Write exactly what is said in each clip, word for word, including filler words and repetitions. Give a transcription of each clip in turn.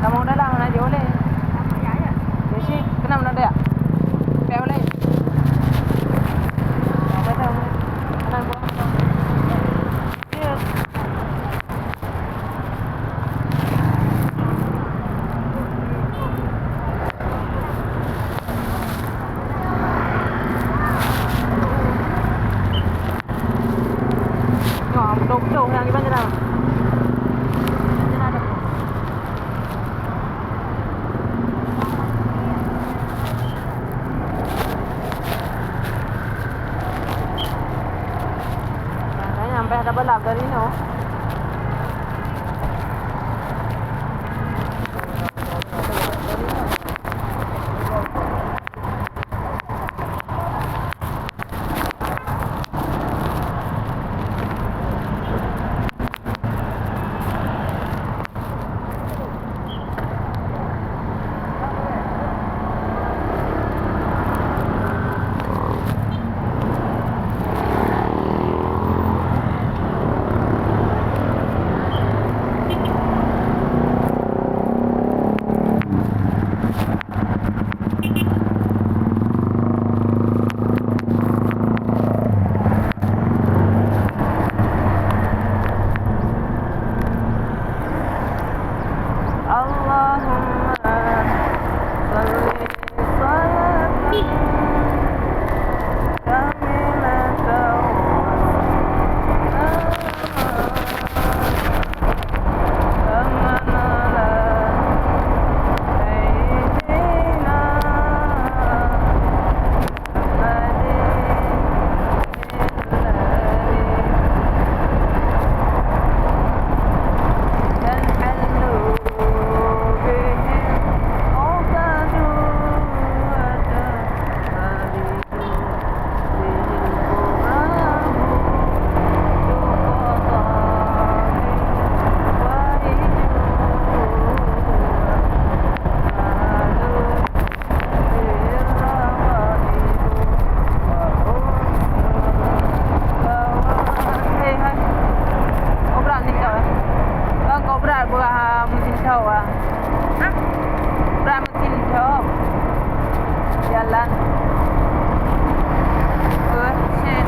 Kamoe dalam na jih ulèe. Bisi keunan na dak? Pek ulèe. Ada dah. Keunan buang. Yes. Nyoe, beutôi-beutôi nyang iban jalan. Jalan dah. Nah, nyampe ada balap dari nyoe. اللهم صل صلاة كاملة وسلاما على سيدنا محمد الذي تنحل به العقد وتنفرج به الكرب وتقضى به الحوائج وتنال Hai, hai. Kobra ni kau, eh. Kau kobra buah, ah, mesin thok, ah. Hah? Kobra mesin thok. Jalan. Eh, shit.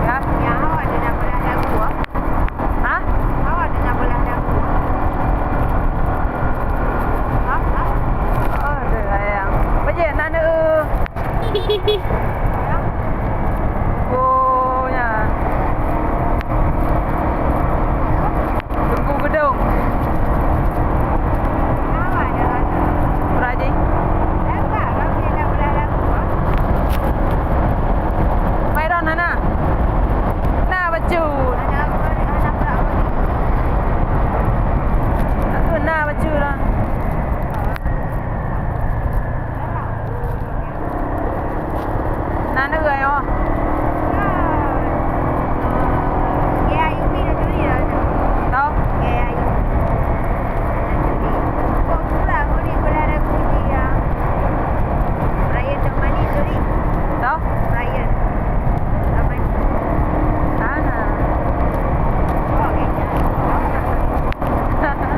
Ya. Ya, awak ada nak belah lagu, ah. Hah? Awak ada nak belah lagu. Hah? Hah? Oh, ada sayang. Apa je? Nak ada, eh, Oh, nyan. Teungku Geudong. Peurajin. Mai ron hana? Na bacut. Aku na bacut ron. Na neu ayo. Tau? Tau? Sana.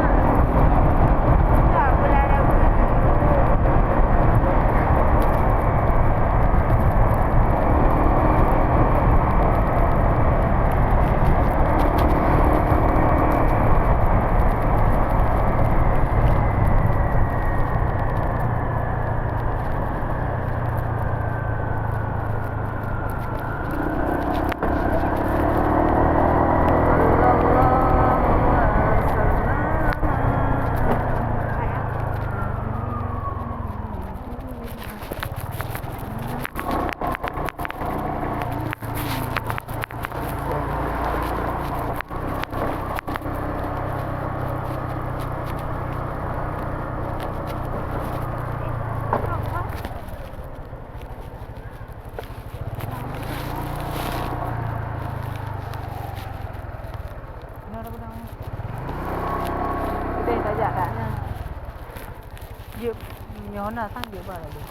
Nyoe dah peudong. Udeh tajak dah. Jeuet, nyoe na sang jeuet ba laju.